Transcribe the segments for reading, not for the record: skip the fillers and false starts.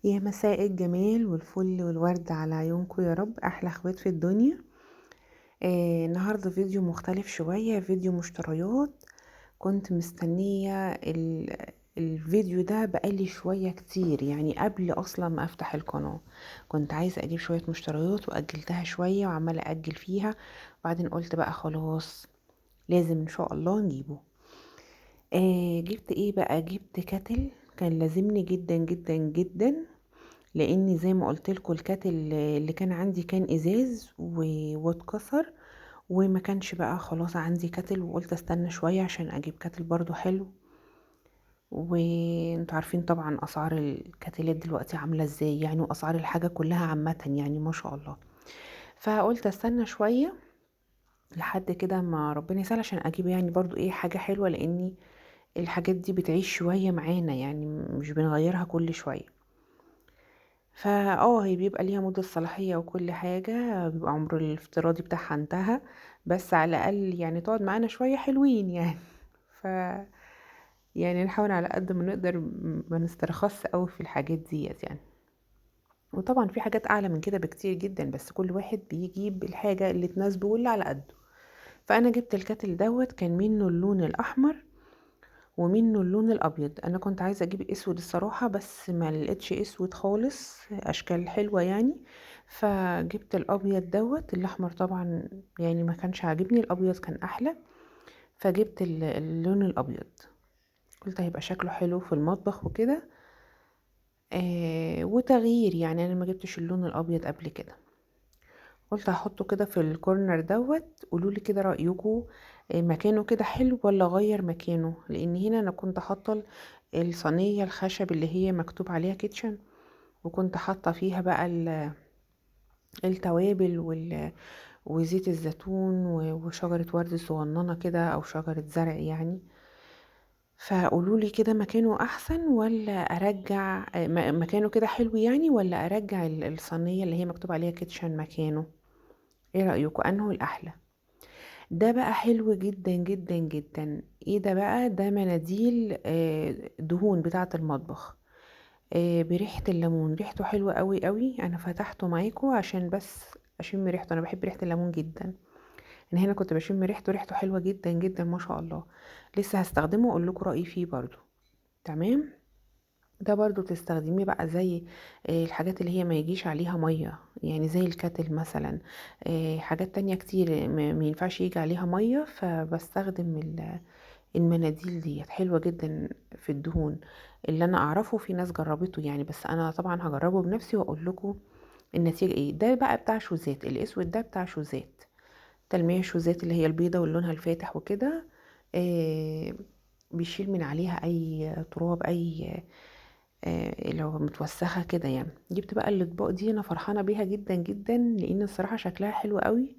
يا مساء الجمال والفل والورد على عيونكم يا رب، احلى اخوات في الدنيا. النهارده فيديو مختلف شوية، فيديو مشتريات. كنت مستنيه الفيديو ده بقالي شوية كتير، يعني قبل اصلا ما افتح القناة كنت عايزه اجيب شوية مشتريات واجلتها شوية وعماله اجل فيها، وبعدين قلت بقى خلاص لازم ان شاء الله نجيبه. جبت ايه بقى؟ جبت kettle، كان لازمني جدا جدا جدا، لان زي ما قلت لكم ال kettle اللي كان عندي كان ازاز واتكسر، وما كانش بقى خلاص عندي kettle، وقلت استنى شوية عشان اجيب kettle برضو حلو. وانتوا عارفين طبعا اسعار الكتلات دلوقتي عامله ازاي يعني، واسعار الحاجة كلها عامة يعني ما شاء الله. فقلت استنى شوية لحد كده ما ربنا يسهل عشان اجيب يعني برضو ايه حاجة حلوة، لاني الحاجات دي بتعيش شوية معانا يعني، مش بنغيرها كل شوية. هي بيبقى ليها مدة صلاحية وكل حاجة، بيبقى عمر الافتراضي بتاعها انتهى، بس على الأقل يعني تقعد معانا شوية حلوين يعني. نحاول على قد ما نقدر ما نسترخصش قوي في الحاجات ديت يعني. وطبعا في حاجات أعلى من كده بكتير جدا، بس كل واحد بيجيب الحاجة اللي تناسبه واللي على قده. فأنا جبت الكاتل دوت، كان منه اللون الأحمر ومنه اللون الأبيض. أنا كنت عايزة أجيب أسود الصراحة، بس ما لقيتش أسود خالص، أشكال حلوة يعني، فجبت الأبيض دوت. الأحمر طبعا يعني ما كانش عاجبني، الأبيض كان أحلى، فجبت اللون الأبيض، قلت هيبقى شكله حلو في المطبخ وكده، وتغيير يعني. أنا ما جبتش اللون الأبيض قبل كده، قلت هحطه كده في الكورنر دوت. قولولي كده رأيكم، مكانه كده حلو ولا غير مكانه؟ لأن هنا أنا كنت حاطة الصينية الخشب اللي هي مكتوب عليها كيتشن، وكنت حاطة فيها بقى التوابل وزيت الزيتون وشجرة ورد صغننة كده أو شجرة زرع يعني. فقولولي كده مكانه أحسن ولا أرجع، مكانه كده حلو يعني، ولا أرجع الصينية اللي هي مكتوب عليها كيتشن مكانه؟ ايه رأيكم أنه الأحلى؟ ده بقى حلو جدا جدا جدا. ايه ده بقى؟ ده مناديل، دهون بتاعة المطبخ، بريحة الليمون، ريحته حلوة قوي قوي. انا فتحته معاكم عشان بس اشم ريحته، انا بحب ريحة الليمون جدا. انا هنا كنت بشم ريحته، ريحته حلوة جدا جدا ما شاء الله. لسه هستخدمه واقول لكم رأيي فيه برضو. تمام، ده برضو تستخدميه بقى زي، الحاجات اللي هي ما يجيش عليها مية، يعني زي الكاتل مثلا، حاجات تانية كتير ما ينفعش يجي عليها مية، فبستخدم المناديل ديت، حلوة جدا في الدهون. اللي انا اعرفه في ناس جربته يعني، بس انا طبعا هجربه بنفسي واقول لكم النتيجة ايه. ده بقى بتاع شوزات، الاسود ده بتاع شوزات، تلميع شوزات اللي هي البيضة واللونها الفاتح وكده، بيشيل من عليها اي تراب، لو متوسخة كده يعني. جبت بقى الاطباق دي، انا فرحانة بيها جدا جدا، لان الصراحة شكلها حلو قوي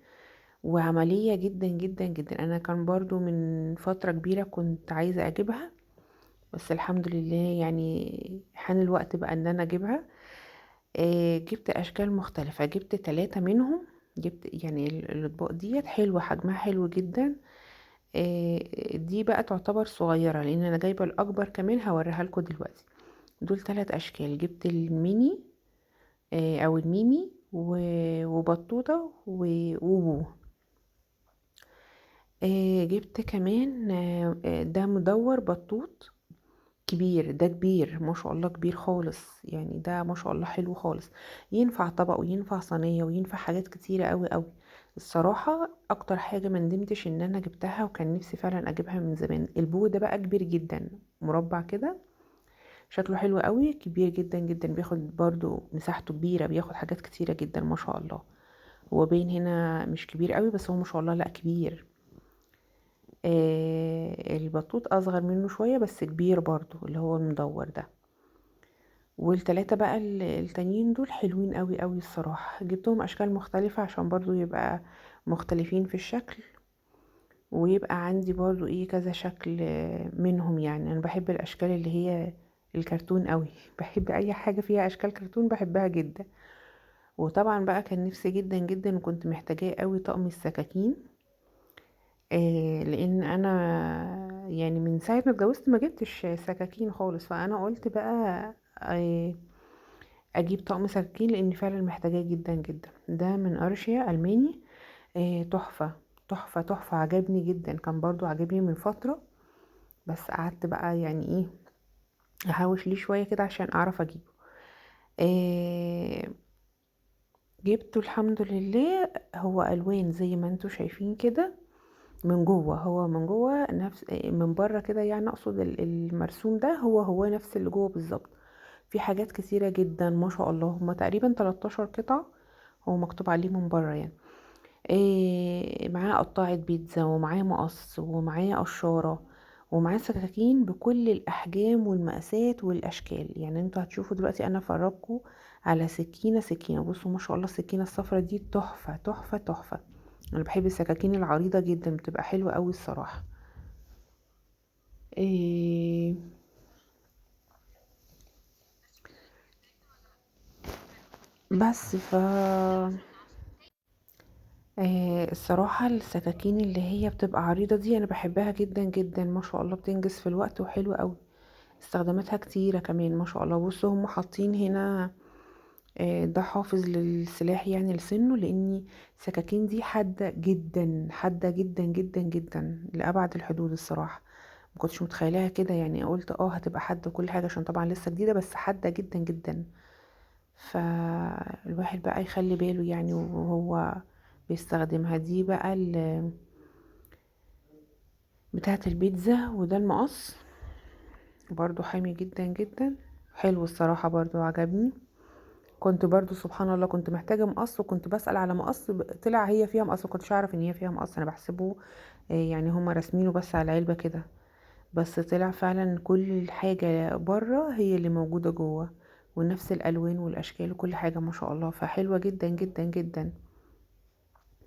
وعملية جدا جدا جدا. انا كان برضو من فترة كبيرة كنت عايزة اجيبها، بس الحمد لله يعني حان الوقت بقى ان انا اجيبها. جبت اشكال مختلفة، جبت 3 منهم. جبت يعني الاطباق ديت حلوة، حجمها حلو جدا. دي بقى تعتبر صغيرة لان انا جايبة الاكبر كمان، هوريها لكم دلوقتي. دول 3 اشكال، جبت الميني، او الميمي وبطوطة وبو. جبت كمان، ده مدور بطوط كبير، ده كبير ما شاء الله، كبير خالص يعني، ده ما شاء الله حلو خالص، ينفع طبق وينفع صينية وينفع حاجات كتيرة قوي قوي. الصراحة اكتر حاجة ما ندمتش ان انا جبتها، وكان نفسي فعلا اجيبها من زمان. البو ده بقى كبير جدا، مربع كده، شكله حلو قوي، كبير جدا جدا، بياخد برضو مساحته كبيرة، بياخد حاجات كتيرة جدا ما شاء الله. هو باين هنا مش كبير قوي، بس هو ما شاء الله لا كبير. البطوط اصغر منه شوية بس كبير برضو، اللي هو المدور ده. والتلاتة بقى التانيين دول حلوين قوي قوي الصراحة، جبتهم اشكال مختلفة عشان برضو يبقى مختلفين في الشكل، ويبقى عندي برضو ايه كذا شكل منهم يعني. انا بحب الاشكال اللي هي الكرتون قوي، بحب اي حاجة فيها اشكال كرتون بحبها جدا. وطبعا بقى كان نفسي جدا جدا وكنت محتاجاه قوي طقم السكاكين، لان انا يعني من ساعة ما اتجوزت ما جبتش سكاكين خالص، فانا قلت بقى، اجيب طقم سكاكين لان فعلا محتاجاه جدا جدا. ده من ارشيا الماني، تحفة تحفة تحفة، عجبني جدا. كان برضو عجبني من فترة، بس قعدت بقى يعني ايه احوش ليه شوية كده عشان اعرف اجيبه. جبته الحمد لله. هو الوان زي ما انتوا شايفين كده من جوه، هو من جوه نفس من بره كده، يعني اقصد المرسوم ده هو نفس اللي جوه بالظبط. في حاجات كتيرة جدا ما شاء الله، هما تقريبا 13 قطعة هو مكتوب عليه من بره يعني. معاه قطاعة بيتزا، ومعاه مقص، ومعاه قشارة، ومعاه سكاكين بكل الأحجام والمقاسات والأشكال. يعني انتوا هتشوفوا دلوقتي أنا فرجكوا على سكينة سكينة. بصوا ما شاء الله السكينة الصفرة دي تحفة تحفة تحفة. أنا بحب السكاكين العريضة جدا، بتبقى حلوة قوي الصراحة. بس ف الصراحة السكاكين اللي هي بتبقى عريضة دي أنا بحبها جدا جدا ما شاء الله، بتنجز في الوقت وحلوة قوي، استخداماتها كتيرة كمان ما شاء الله. بصوا هم حاطين هنا، ده حافظ للسلاح يعني لسنه، لأن السكاكين دي حادة جدا حادة جدا جدا جدا لأبعد الحدود الصراحة. ما كنتش متخيلها كده يعني، قلت هتبقى حادة وكل حاجة عشان طبعا لسه جديدة، بس حادة جدا جدا. فالواحد بقى يخلي باله يعني وهو بيستخدمها. دي بقى بتاعة البيتزا، وده المقص برضو حامي جدا جدا، حلو الصراحة برضو عجبني. كنت برضو سبحان الله كنت محتاجة مقص، وكنت بسأل على مقص، طلع هي فيها مقص، ما كنتش اعرف ان هي فيها مقص، انا بحسبه، يعني هما راسمينه بس على العلبة كده، بس طلع فعلا كل حاجة بره هي اللي موجودة جوه، ونفس الالوان والاشكال وكل حاجة ما شاء الله. فحلوة جدا جدا جدا،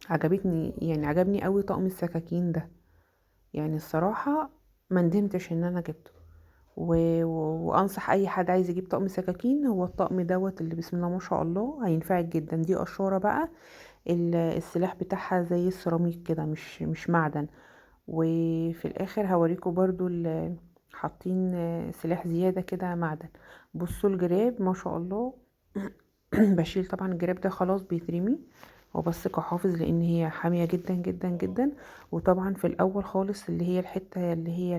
عجبتني يعني، عجبني قوي طقم السكاكين ده يعني الصراحة، ما ندمتش ان انا جبته. وانصح اي حد عايز يجيب طقم سكاكين، هو الطقم دوت اللي بسم الله ما شاء الله هينفعك جدا. دي قشورة بقى، السلاح بتاعها زي السيراميك كده، مش معدن. وفي الاخر هوريكم برضو حاطين سلاح زيادة كده معدن. بصوا الجراب ما شاء الله بشيل طبعا الجراب ده خلاص بيترمي، هو بس كحافظ لان هي حامية جدا جدا جدا. وطبعا في الاول خالص اللي هي الحتة اللي هي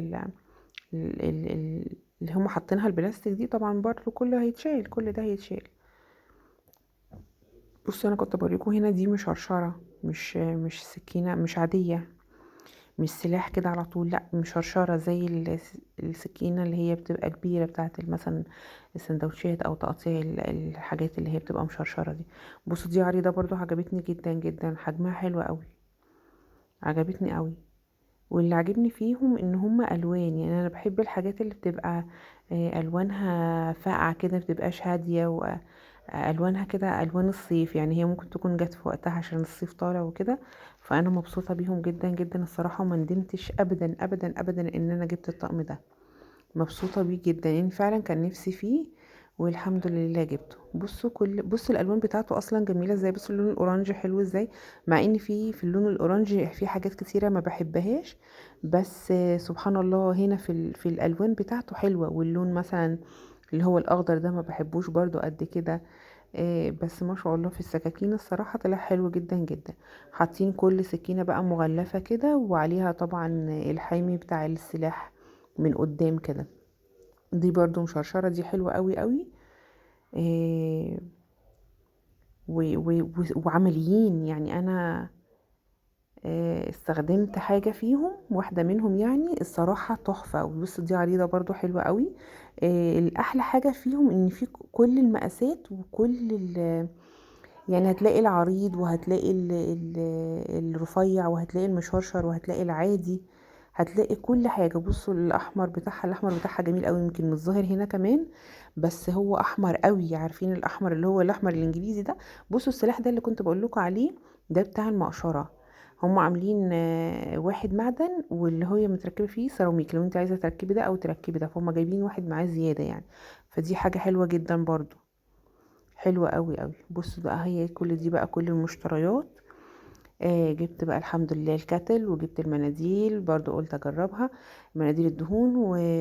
اللي هم حاطينها البلاستيك دي، طبعا برضو كله هيتشال، كل ده هيتشال. بصوا انا كنت بوريكم هنا دي مشرشرة، مش سكينة، مش عادية، مش سلاح كده على طول، لا مشرشرة زي السكينة اللي هي بتبقى كبيرة بتاعت مثلا السندوتشات او تقطيع الحاجات اللي هي بتبقى مشرشرة دي. بصوا دي عريضة برضو عجبتني جدا جدا، حجمها حلو قوي، عجبتني قوي. واللي عجبني فيهم ان هم الوان، يعني انا بحب الحاجات اللي بتبقى، الوانها فاقعة كده، بتبقاش هادية، والوانها كده الوان الصيف، يعني هي ممكن تكون جت في وقتها عشان الصيف طالع وكده. فانا مبسوطة بيهم جدا جدا الصراحة، وما ندمتش ابدا ابدا ابدا ان انا جبت الطقم ده، مبسوطة بيه جدا، يعني فعلا كان نفسي فيه والحمد لله جبته. بصوا الالوان بتاعته اصلا جميلة ازاي، بصوا اللون ال orange حلو ازاي، مع ان في اللون ال orange في حاجات كتيرة ما بحبهاش، بس سبحان الله هنا في الالوان بتاعته حلوة. واللون مثلا اللي هو الاخضر ده ما بحبوش برضو قد كده، بس ما شاء الله في السكاكين الصراحة طلع حلو جدا جدا. حاطين كل سكينة بقى مغلفه كده، وعليها طبعا الحامي بتاع السلاح من قدام كده. دي برضو مشرشرة، دي حلوة قوي قوي، وعمليين يعني. انا، استخدمت حاجة فيهم، واحدة منهم يعني الصراحة تحفة. وبصوا دي عريضة برضو حلوة قوي. الأحلى حاجة فيهم إن في كل المقاسات وكل يعني هتلاقي العريض وهتلاقي الرفيع وهتلاقي المشرشر وهتلاقي العادي، هتلاقي كل حاجة. بصوا الأحمر بتاعها، الأحمر بتاعها جميل قوي، يمكن مش ظاهر هنا كمان بس هو أحمر قوي، عارفين الأحمر اللي هو الأحمر الإنجليزي ده. بصوا السلاح ده اللي كنت بقول لكم عليه ده بتاع المقشرة، هم عاملين، واحد معدن واللي هي متركبة فيه سيراميك، لو انت عايزة تركبي ده أو تركبي ده، فهم جايبين واحد معاه زيادة يعني، فدي حاجة حلوة جدا برضو، حلوة قوي قوي. بصوا بقى هي كل دي بقى كل المشتريات. جبت بقى الحمد لله الكتل، وجبت المناديل برضو قلت اجربها، مناديل الدهون،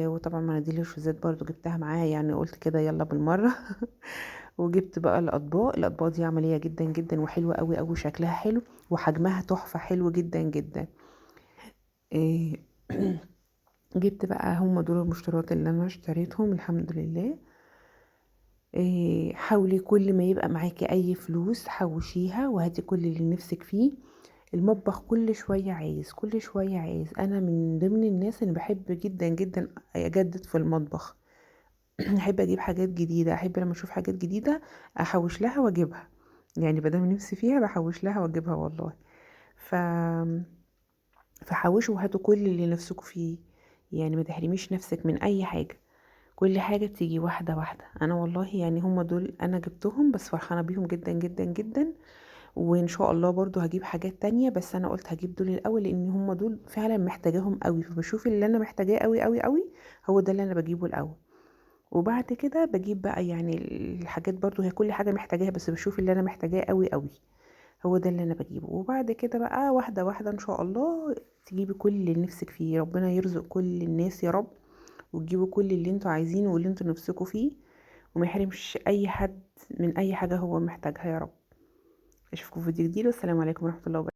وطبعا مناديل الشوزات برضو جبتها معايا، يعني قلت كده يلا بالمرة. وجبت بقى الاطباق. الاطباق دي عملية جدا جدا وحلوه قوي قوي، شكلها حلو وحجمها تحفة، حلو جدا جدا. إيه جبت بقى هم دول المشتريات اللي انا اشتريتهم الحمد لله. حاولي كل ما يبقى معاكي اي فلوس حوشيها وهاتي كل اللي نفسك فيه. المطبخ كل شوية عايز، كل شوية عايز. انا من ضمن الناس اللي بحب جدا جدا اجدد في المطبخ، احب اجيب حاجات جديدة، احب لما اشوف حاجات جديدة احوش لها واجيبها، يعني بدام نفسي فيها بحوش لها واجيبها والله. فحوشوا وهاتوا كل اللي نفسكوا فيه، يعني ما تحرميش نفسك من اي حاجة، كل حاجة تيجي واحدة واحدة. انا والله يعني هم دول انا جبتهم، بس فرحانة بيهم جدا جدا جدا. وان شاء الله برضو هجيب حاجات تانية، بس انا قلت هجيب دول الاول لان هم دول فعلا محتاجاهم قوي، فبشوف اللي انا محتاجاه قوي قوي قوي هو ده اللي انا بجيبه الاول، وبعد كده بجيب بقى يعني الحاجات برضو، هي كل حاجة محتاجاها بس بشوف اللي انا محتاجاه قوي قوي هو ده اللي انا بجيبه، وبعد كده بقى واحدة واحدة ان شاء الله تجيبي كل اللي نفسك فيه. ربنا يرزق كل الناس يا رب، وتجيبوا كل اللي انتوا عايزينه واللي انتوا نفسكوا فيه، وما يحرمش اي حد من اي حاجة هو محتاجها يا رب. اشوفكم في فيديو جديد، والسلام عليكم ورحمة الله وبركاته.